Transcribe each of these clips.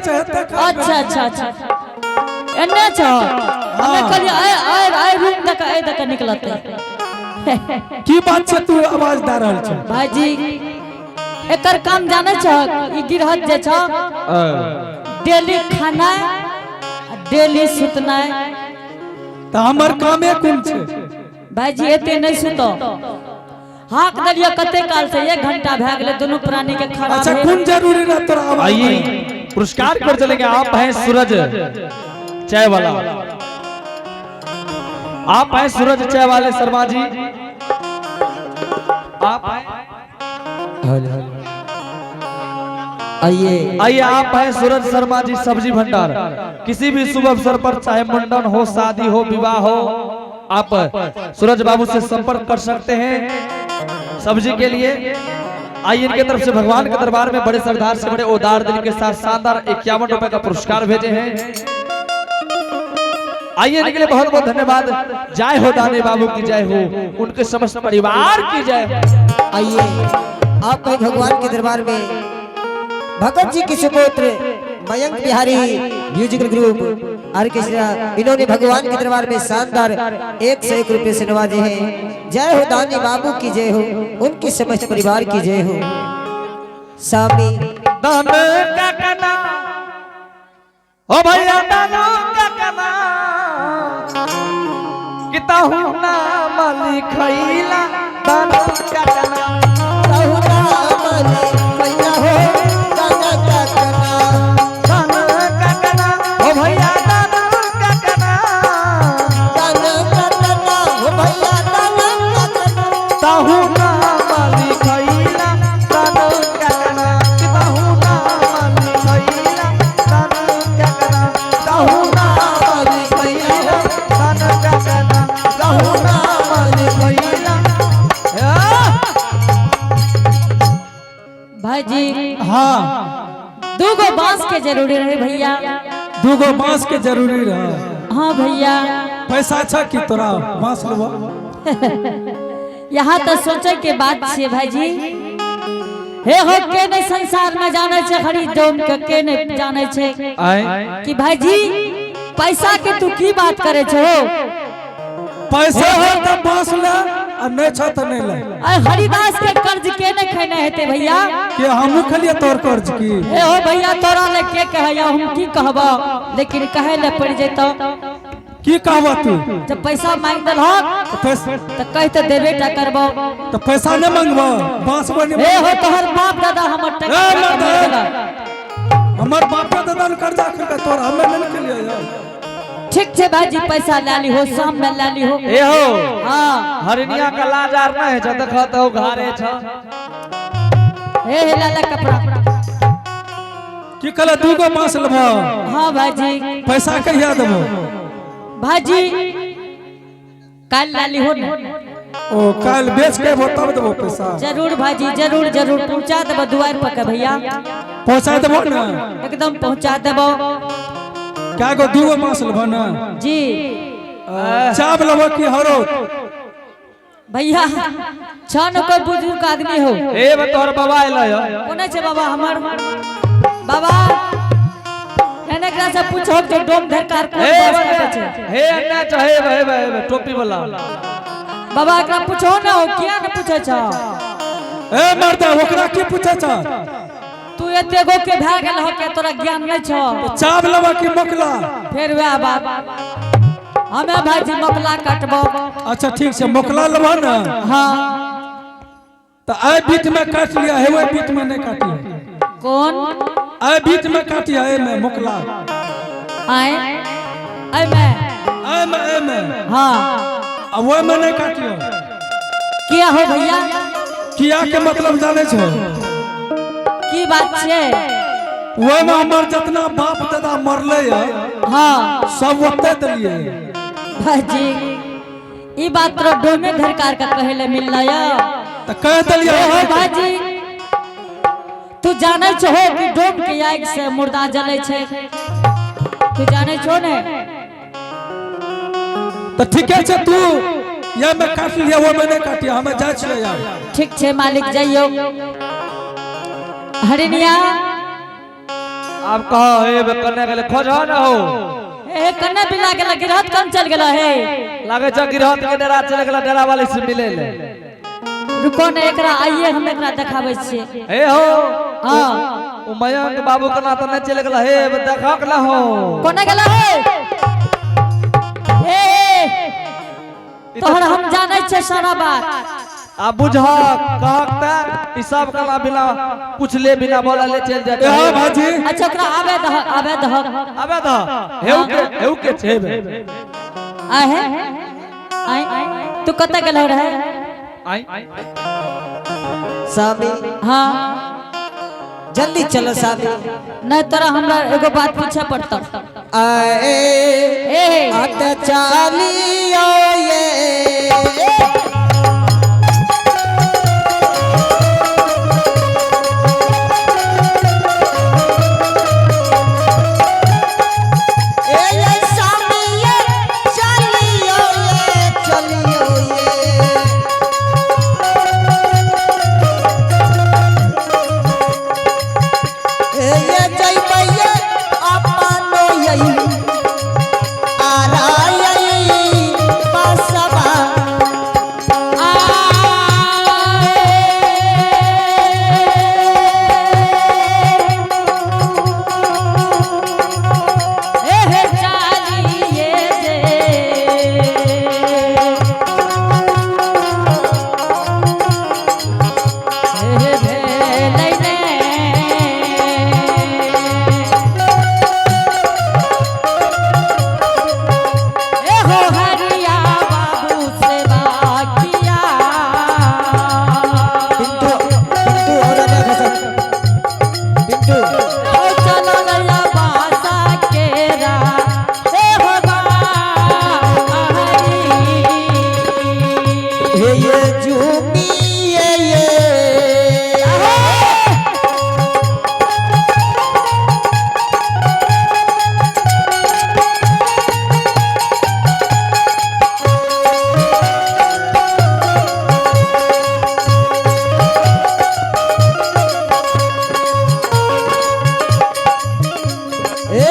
छै एते खाइ। अच्छा अच्छा अच्छा, एने छौ। हमे कहलियै आय आय आय रूम दक आय दक निकलते। की बात छै, तू आवाज दे रहल छै? भाईजी, एकर काम जानै छौ? ई गिरहत जे छौ, डेली खाना, डेली सुतनाइ। तऽ हमर कामे कोन छै? भाईजी, एते नहीं सुतो। हाक देलियै कते काल से, 1 घंटा भए गेलै दुनू प्राणी के खड़ा अच्छा भेल। कोन जरूरी रह तोरा आवाज? आइए, पुरस्कार पर चलेंगे। आप हैं सूरज चाय वाला, आप हैं सूरज चाय वाले शर्मा जी, आप हैं। आइए। आइए, आप हैं सूरज शर्मा जी सब्जी भंडार। किसी भी शुभ अवसर पर, चाहे मुंडन हो, शादी हो, विवाह हो, आप सूरज बाबू से संपर्क कर सकते हैं सब्जी के लिए। आइए, इनके तरफ से भगवान के दरबार में बड़े सरदार से बड़े उदार दिल के साथ शानदार 51 रुपए का पुरस्कार भेजे हैं। आइए, इनके लिए बहुत बहुत धन्यवाद। जय हो दानी बाबू की जय हो, उनके समस्त परिवार की जय हो। आइए, आप कहीं भगवान के दरबार में भगत जी के सुपुत्र मयंक बिहारी म्यूजिकल ग्रुप आर्केस्ट्रा, इन्होंने भगवान के दरबार में शानदार 101 रुपए से नवाजे हैं। जय हो दानी बाबू की जय हो, उनके समस्त परिवार की जय हो। सामी। दान का कना ओ भैया, दान का कना किता हूं नाम लिखैला, दान का कना। ताहू नाम लिखैला हो, दाना का कना। दान का कना ओ भैया, दान का कना। दाना का कना हो भैया, दाना का कना। ताहू नाम लिखैला, दान का कना, ताहू नाम लिखैला, दान का कना, ताहू नाम लिखैला, दान का कना, ताहू नाम लिखैला। भाईजी। हाँ। दूगो बांस के जरूरी रहे भैया। दूगो बांस के जरूरी रह? हाँ भैया। पैसा छ की तोरा बांस लेबो? यहाँ तो सोचे के बात छे भाईजी। हे हो, के नहीं संसार में जाने छे खरी डोम के, के नहीं जाने छे आए कि भाईजी, पैसा के तू की बात करे छो? पैसा हो त बांस ले आ नहीं छ त नहीं ले। अरे, हरिदास के कर्ज के नहीं खेने हेते भैया? के हमहू खेलिए तोर कर्ज की? हे हो भैया, तोरा ले के कहैया, हम की कहबो, लेकिन कहे ले पड़ जेतो। की कहबो तू? जब पैसा मांग देलहक तो पैसा तो कह तो देबे टा करबो। तो पैसा नहीं मंगबो, बांस बनी? हे हो, तोहर बाप दादा हमर टका ए, खा के मर्द। मर गेला। हमर बाप दादा ने कर्जा खेलका, तोर हमे नहीं खेलिए यार। ठीक छे भाईजी, पैसा ला ली हो, शाम में ला ली हो। ए हो। हाँ। हरिनिया का लाजार न है छ, देखत हो घारे छ। हे हे, लाला कपड़ा। की कहले, दूगो बांस लेबो? हाँ भाईजी। पैसा कहिया देबो? भाईजी, काल ला ली हो ने। ओ, काल बेच के अयबो तब देबो पैसा? जरूर भाईजी, जरूर जरूर, पहुंचा देबो दुआर पर के भैया। पहुंचा देबो ने? एकदम पहुंचा देबो। क्या गो, दूगो बांस लेबो ने? जी। चाप लेबो की हरोत? भैया, छन कोई बुजुर्ग आदमी हो। ए बे, तोहर बाबा आइल है। कोने छे बाबा? हमर बाबा एने, एकरा से पूछो जो डोम धरकार कोन हे बांस काटे छे। हे अन्ना चाहे हे बे, हे बे, टोपी वाला। बाबा, एकरा पूछो ना हो, किया ने पूछे छो? ए मर्दा, ओकरा की पूछे छ? तू एते गो के भए गेल हो के तोरा ज्ञान नहीं छो? चाप लेबो की मोकला? फिर वएह बात। हमें भाईजी मोकला काटबो। अच्छा, ठीक छै, मोकला लेबो ने? हाँ। तो आइ बीच में काट लिया है, ओहि बीच में नहीं काटिए। कौन? आइ बीच में काटिए, एहि में मोकला। आए आए मैं? एहि में, एहि में। हाँ। आ ओहि में नहीं काटियो। किया हो भैया? किया के मतलब जाने छो? की बात छे? ओहि में हमर जितना बाप दादा मरले है, सब ओते देलिए। भाईजी, ई बात तोरा डोमे धरकार का कहे ले मिलना या? तो कह देलिए। हो भाईजी, तू जानै छो कि डोम के आगि से मुर्दा जलै छै? तू जानै छो ने? तो ठीके छै, तू या में काट लिया, वो में नहीं काटिया। हमें जाइ छियै यार। ठीक छै मालिक, जइयो। हरिनिया। आप कहो हे बे कन्या गेले खोजो ना हो। ए कन्ने बिला गेला गिरहत कम चल गेला हे। लागे छ गिरहत के डेरा चले गेला, डेरा वाले से मिले ले। रुको ने, एकरा आइए हम एकरा देखाबै छियै। हे हो। हाँ। उ मयंक बाबू के नाता नहीं चले गेला हे, देखक ना हो। कोने गेला हे? ए तोहर हम जानै छियै सारा बात। आ बुझहक कहक त ई सब कला बिना कुछ ले बिना बोला ले चल जाते। ए भाजी। अच्छा ओकरा आबे दह, आबे दह। आबे दह। हेउ के, हेउ के छेबे। आहे आय, तू कत गेल रहे? आई। स्वामी। हाँ। जल्दी चलो स्वामी। नहीं तोरा हमरा एगो बात पूछे पड़तो। आए ए अत चालियो ये। ए ये स्वामी ये चलियो ये, चलियो ये। ए ये जइबैये अपनो यही आरायई बसवा। ए चालिए जे। हे भेलै ने। ए हो हरिया बाबू सेवा किया। पिंटू, पिंटू और आजा खसक। पिंटू। ओ चलो लैया बासा केरा, ए हो बाहरी। हे ये झूमी ये ये। ए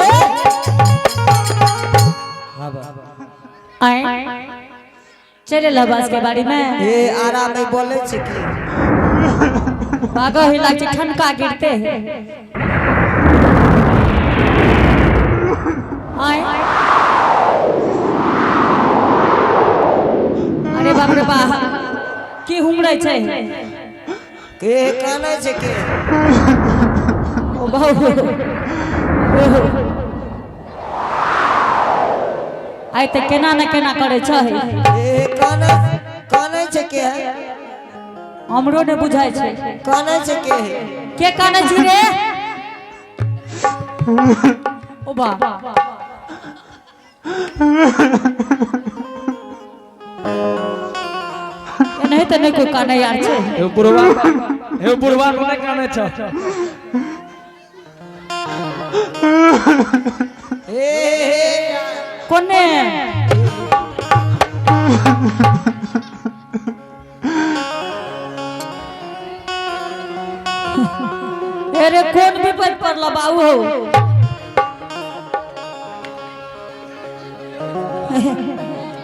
हाँ बा। आए चले लबास के बारे में। हे आराम में बोले छी की। बागो हिला छै, ठनका गिरते है। आए अरे बाप रे बा, की हुमरै छै? के कानै छै के? ओ बहु आइ तऽ केना ने केना करै छै। ए कानै, कानै छै के है? हमरो ने बुझाइ छै। कानै छै के है? के कानै छी रे? ओ बा, एनाहि तऽ नहि कोइ कानै यार छै। हे बुढ़वा, हे बुढ़वा को नहीं काने छ। हे हे। कोने? अरे कोन विपद पड़ल बाबू हो?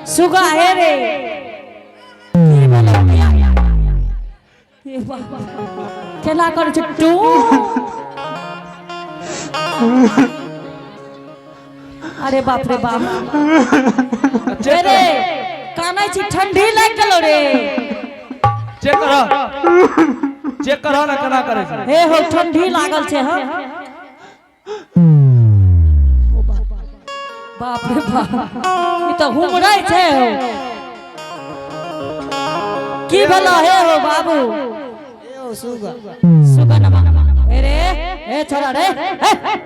सुगा हे रे, की भेलौ? हे बाबा, केना करै छै टू? अरे बाप रे बाप, अरे कानै छी, ठंडी लागि गेलो रे। चेक करो, चेक करो ना केना करे छै। हे हो, ठंडी लागल छै। हम ओ बाप, बाप रे बाप, ई तऽ हुमरै छै हो। की भेलो हे हो बाबू? ए ओ सुगा। सुगनमा ए रे, ए छोरा रे, ए, हट, हट।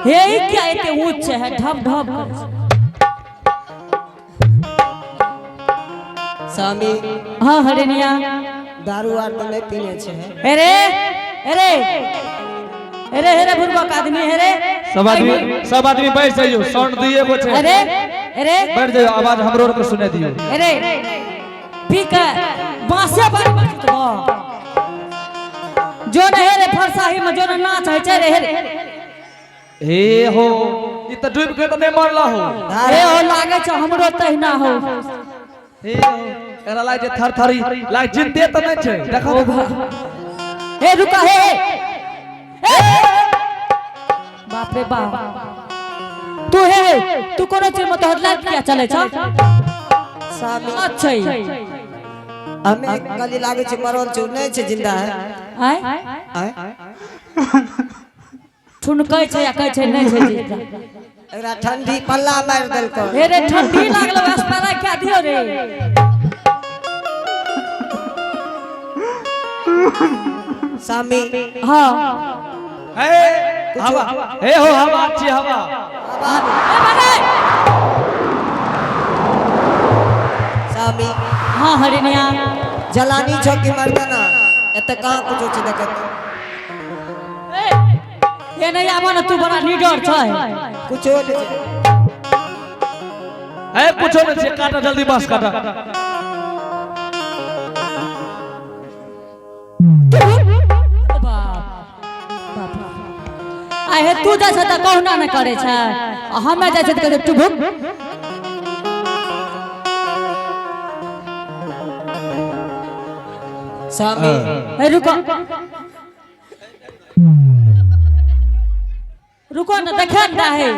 हे ई क्या एते ऊंच है, ढब ढब करै छै। स्वामी। हाँ हरिणिया। दारू आर तो नहीं पीने छे? अरे अरे अरे अरे, बुढ़बक आदमी हे रे। सब आदमी, सब आदमी बैठ जाइयो, साउंड दिए को छै। अरे अरे। बैठ जाइयो, आवाज हमरो आर के सुने दियो। अरे पी के बांसे पर। जो न हे रे फरसाही में जो न नाच है छै रे हे रे। हे हो ई त डूब के त नहीं मरला हो। हे हो लागे छै हमरो तहिना हो। हे हो एकरा लागे छै थरथरी लागे जिंदे त नहीं छै देखो। हे रुका हे हे। बाप रे बाप तू हे तू कोनो चीज में तोहर लाइट किया चले छ? स्वामी अच्छा हमें कली लागे छै मरल छै नहीं छै जिंदा है। आय आय ठुनकै छै या कहै छै नहीं छै जिंदा। एकरा ठंडी पल्ला मार देलको। हे रे ठंडी लागल अस्पताल क्या दियो रे। स्वामी हां हे हवा हे हो हवा छी हवा। ए बाबा स्वामी हां हरिनिया जलानी छो कि मर्दाना एत कहां कुछो छै देखत। ए ये नहीं आबो ना तू बड़ा निडर छै। कुछो नहीं छै। ए कुछो नहीं छै काटा जल्दी बस काटा। बाप आ हे तू जाइ छै त कहुना न करे छै आ हमे जाइ छै त कहै छै टुभुक। स्वामी ए रुको रुको न देखे न है।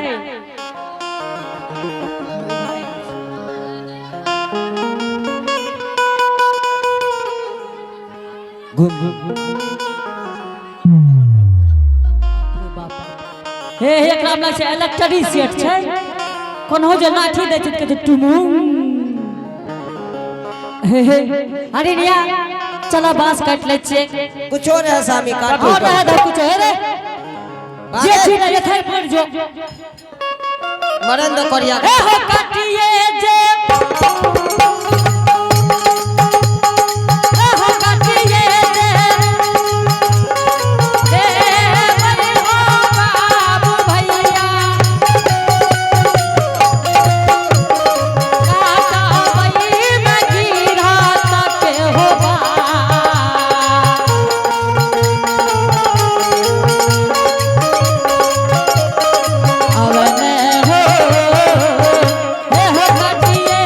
घूम घूम हे हे एकरा में छै इलेक्ट्रिक सेट छै कोनो जे लाठी दै छै त कहै छै टुमुम। हे हे अरे रिया चला बांस काट लै छियै। कुछो नहीं है स्वामी काट और रहे दे कुछो हे रे जे छी ने एथै पड़ जो मरन दो करिया। ए हो काटिए जे ए हो काटिए जे ए बड़ी हो बाबू भैया काटा बई में गिरा तक हो बा। अवन हो हे हो काटिए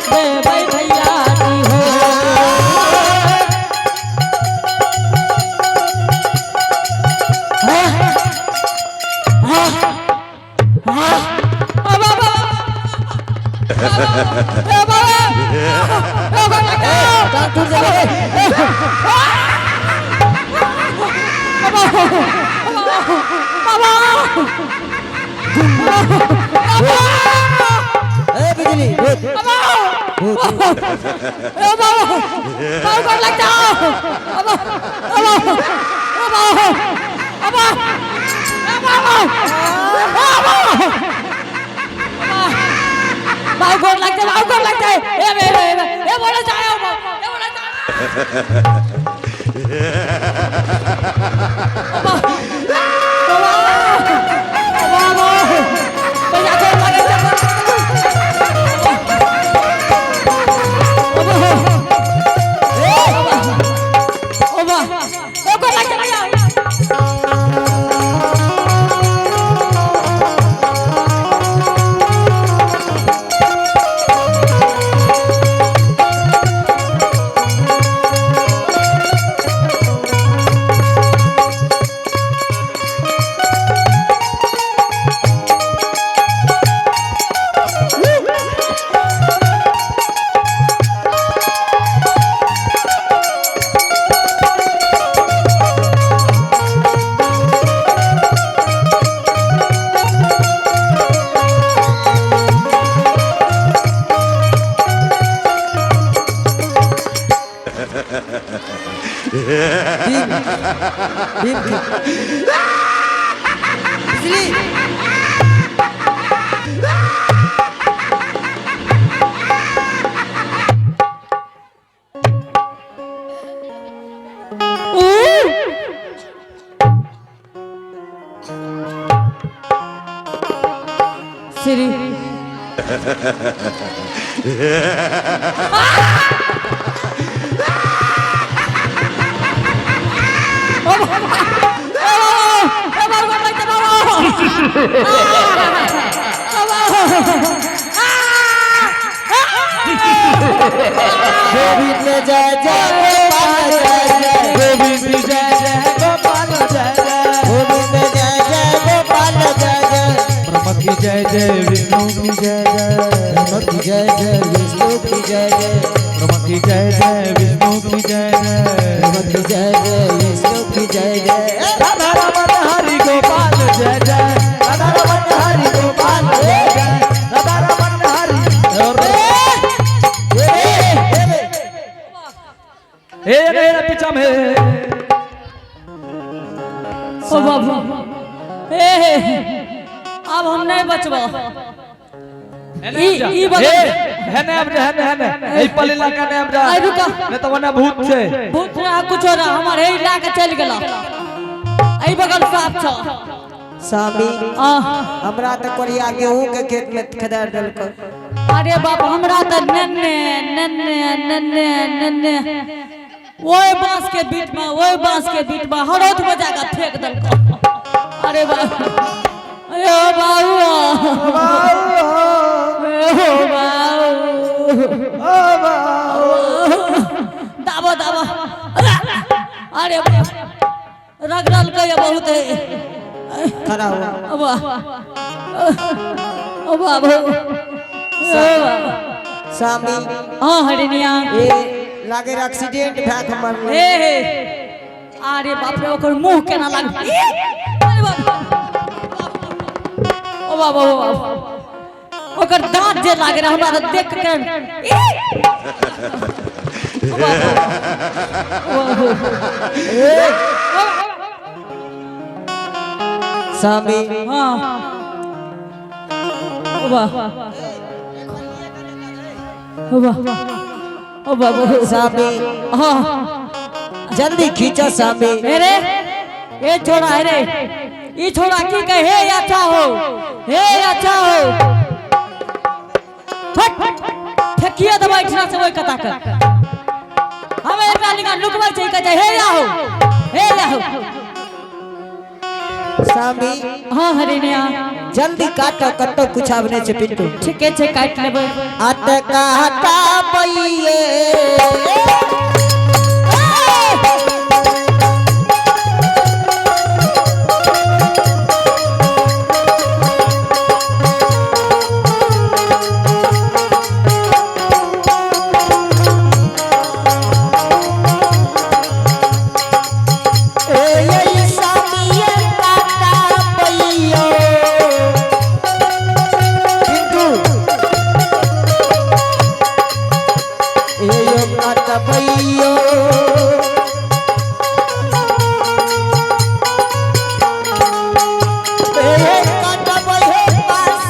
देबै भैया जी हो। टूट जाबे। ए बिजली भूत भूत बाबू गोर लगते बाबू गोर लगते ए ए ए ए बोले जाओ ए बोले जाओ। बाबा भैया गोर लगे ओ बा ओ गोर लगते भैया। भीम भीम की बिजली श्री गोविंद जय जय गोपाल जय जय। गोविंद जय जय गोपाल जय जय। गोविंद जय जय गोपाल जय जय। ब्रह्म की जय जय विष्णु की जय जय। ब्रह्म की जय जय विष्णु की जय जय। ब्रह्म की जय जय विष्णु की जय जय। ब्रह्म की जय जय विष्णु की जय जय। राधा रमन हरि गोपाल जय जय। राधा रमन हरि गोपाल जय जय। राधा रमन हरि हे रे रे पीछा में। ओ बाबू, ए अब हम नहीं बचबो। ई ई बगल। हे ने अब हे ने हे ने ए पल इलाका ने अब जा। आई रुका। ने तो वना भूत छे। भूत रहा कुछ रहा, हमार हे इलाका चल गेला। एई बगल साफ छ। स्वामी, आ हमरा त कोरिया गेहूं के खेत में खदार देलको। अरे बाप, हमरा त नन्ने नन्ने नन्ने नन्ने ओए बांस के बीच में, ओए बांस के बीच में हरौद बजा के फेंक देलको। अरे बाप, अरे ओ बाबू, ओ बाबू, दाबो दाबो। अरे रगड़ल के बहुत है। खड़ा हो। अब ओ बाबू, स्वामी। हाँ हरिनिया। ए लागे एक्सीडेंट भए के मरल। हे हे, अरे बाप रे, ओकर मुंह केना लाग। अरे बाप, ओ बाबा, ओ बाबा, ओकर दांत जे लागे रहे हमरा तऽ देख के। ई! ओ बाबा, ओ बाबा। स्वामी। हाँ, ओ बाबा, ओ बाबा, ओ बाबा। स्वामी। हाँ। जल्दी खींचो स्वामी। अरे ए छोड़ा, अरे ई छोड़ा की कहे? हे अच्छा हो, हे अच्छा हो, फट फेकिए देबै एहिठिना से ओहि कता के। हमे एकरा निका लुकबै छै, कहै छै हे आहो, हे आहो। स्वामी। हाँ हरिनिया। जल्दी काटो, कत्तो कुछ आबने छै पिंटू। ठीके छै, काटि लेबै। अत काटा पइये। ए ये स्वामी काटा पइयो पिंटू, ए यो काटा पइयो। ए काटा पइयो पास।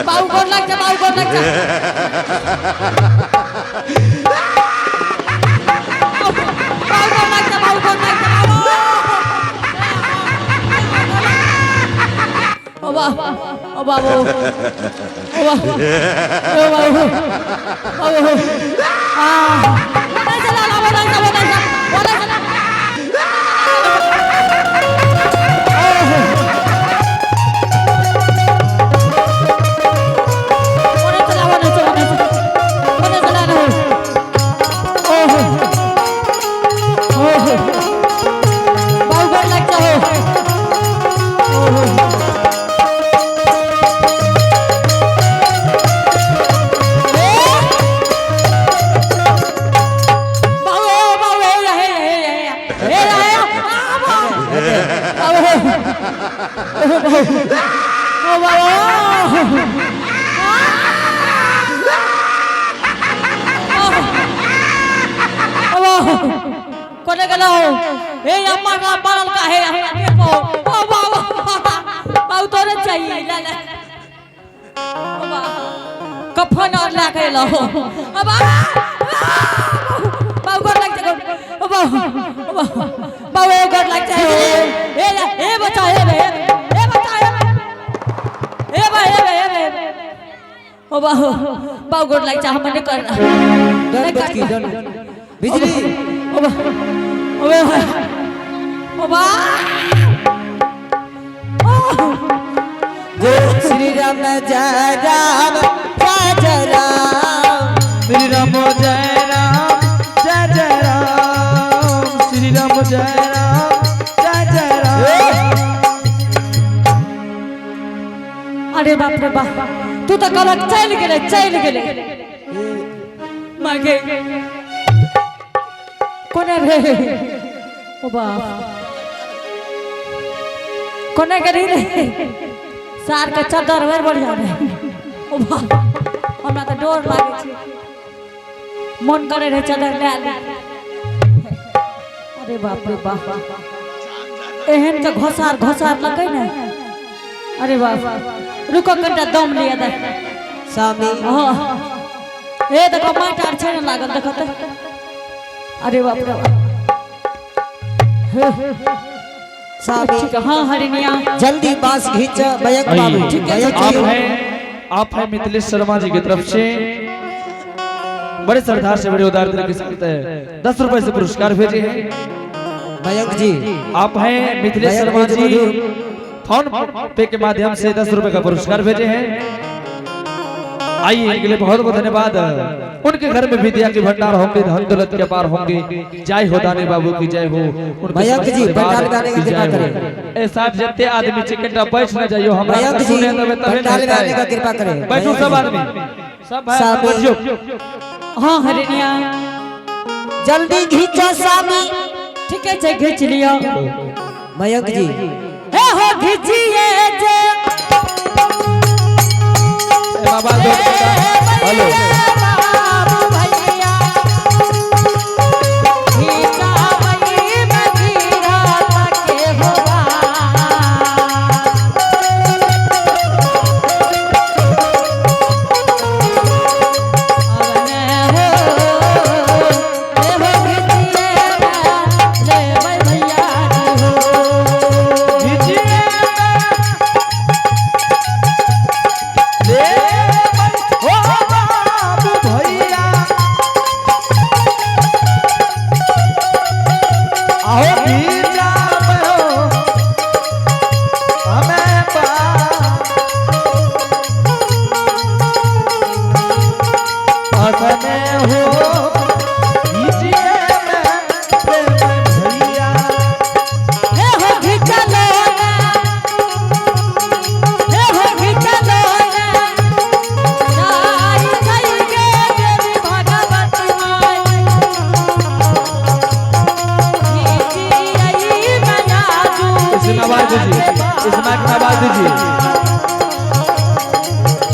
बाबू गोर लाग जा, बाबू गोर लाग जा, बाबू गोर लाग जा, बाबू गोर लाग जा, बाबू। ओ बाबू, ओ बाबू, ओ बाबू, ओ बाबू, बाबू, आ नहीं चला, बाबू नहीं चला, नहीं चला, नहीं चला। ओने चला, ओने चला, ओने चला, ओने चला ना। ओहो, ओहो, बाबू गोर लाग जा हो। ओहो, ए! बाबू, ओ बाबू। कफन और ला के एलो अब बाबू गोर लाग जाए ओ बाबू बाबू ए गोर लाग जाए ए ए बच्चा ए बे ए बच्चा ए ए बा ए बे ए बे ओ बाबू बाबू गोर लाग जा हम नहीं करना। डन बचकी डन बिजली। ओ बा ओ बा ओ बा जय श्री राम जय राम जय जय राम। श्री राम जय राम जय जय राम। श्री राम जय राम जय जय राम। अरे बाप रे बाप, तू तो कहलक चलि गेलै चलि गेलै। मागे कोने रे? ओ बाप, कोने गेली रे? सार के चद्दर बड़ बढ़िया रे। ओ बाप, हमरा तऽ डर लागै छै, मन करे रहे चद्दर लए ली। अरे बाप रे बाप, एहन के घोसार घोसार लगै ने। अरे बाप, रुको कनिटा दम लिअ दे। स्वामी। हाँ ए देखो माटि आर छै ने लागल, देखो तऽ। अरे बाप रे बाप। स्वामी। ठीक है, हाँ हरिणिया। जल्दी बांस घींच मयंक बाबू। ठीक है, मयंक आप जी। हैं, आप हैं मिथिलेश शर्मा जी की तरफ से बड़े श्रद्धा से बड़े उदार दिल के साथ 10 रुपए से पुरस्कार भेजे हैं। मयंक जी। आप हैं मिथिलेश मयंक शर्मा जी जी मधुर। फोन पे के माध्यम से 10 रुपए का पुरस्कार भेजे हैं। आइए, इनके लिए बहुत बहुत धन्यवाद। उनके घर में विद्या के भंडार होंगे, धन दौलत के पार होंगे। जय हो दानी बाबू की जय हो। उनके मयंक जी, परिवार पंडाल में आने की की कृपा जय हो। करें। ए साहब, जितने आदमी चिकन बैठ न जाइयो, हमरा मयंक जी, सुने तबे तबे पंडाल में आने का कृपा करें। बैठो मयंक सब जी। आदमी, सब भाई साहब। बैठियो। हाँ हरिणिया। जल्दी घींचो स्वामी। ठीक है, घींच लियो। मयंक जी। हे हो घीचिए जे। ए बाबा दो। हेलो। बाबू भैया घीचा बई बगीरा तके होवा। अवने हो हे हो घीचिए ले बई भैया जी हो। घीचिए ले हो बाबू भैया, आओ घीचा हो हमें पा असने हो घीचिए में प्रेम भैया। हे हो घिचलो ना, हे हो घिचलो ना, जाई जाई गे देवी भगवती माई। घिची आई मैया जू। इसमें आवाज दीजिए, इस माइक में आवाज दीजिए।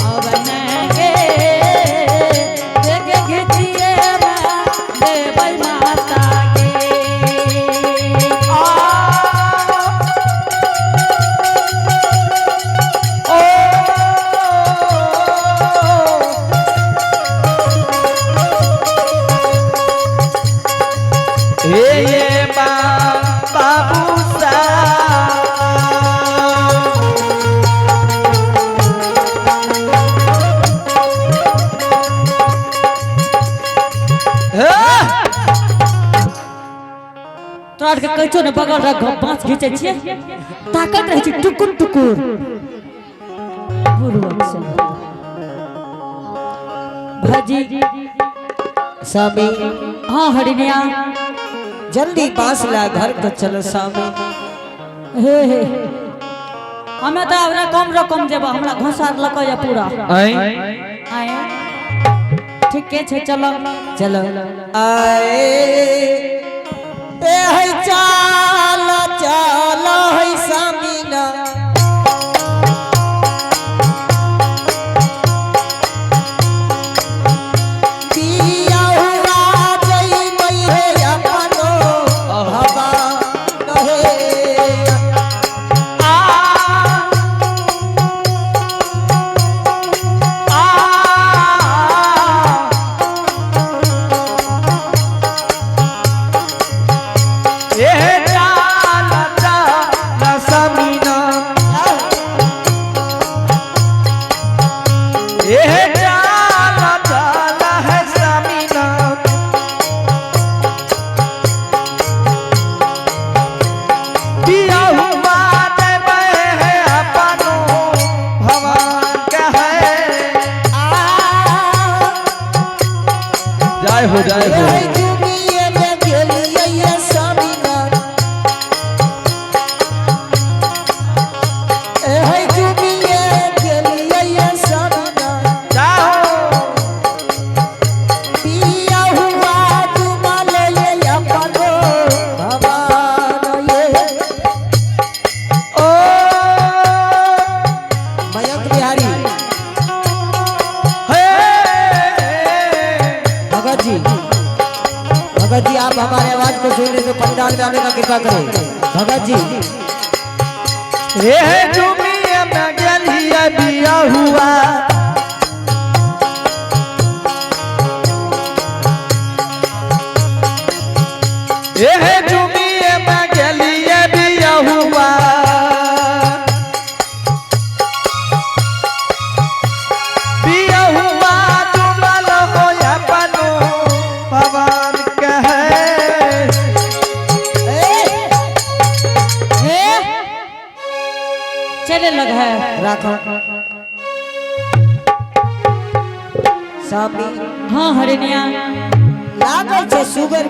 अवने गे, गे घिचिए मैं देवई माता के। हे ये बाबू सा तोरा आरके कहै छौ ने बगल रख बाँस घीचै छियै, ताकत रहै छै टुकुर टुकुर। बुढ़वा सब। भाजी। स्वामी। हाँ हरिणिया। जल्दी बांस ला घर को चलो स्वामी। हे हे, हमे तऽ आब रकम रकम जेबा, हमरा घोसार लकऽ या पूरा। आई। आए, ठीके छै, चलो। चलो आए ए है चाल चाल है स्वामी ना। दिया हुआ जइबै हे अपनो हवा नहे। आ आ ए चाला चाला है सामीना। दिया हुआ देवे है अपनो भगवान का है। जय हो जय हो। जुमिए में गेलियै ये स्वामीना। ए जुमिए गेलियै ये स्वामीना। जाओ। पिया हुआ डुबल ये अपनो भगवान ये। ओ मयंक बिहारी हे भगत जी, भगत जी आप हमारे आवाज को सुन रहे तो पंडाल में आने का कृपा करें भगत जी। हे जुमिया में गेलिया बिया हुआ। हे जुमिया में गेलिया बिया हुआ। बिया हुआ डुबल हो अपनो भगवान कहे। हे चले लग है। राखो स्वामी। हाँ हरिणिया। लागल छै सुगर।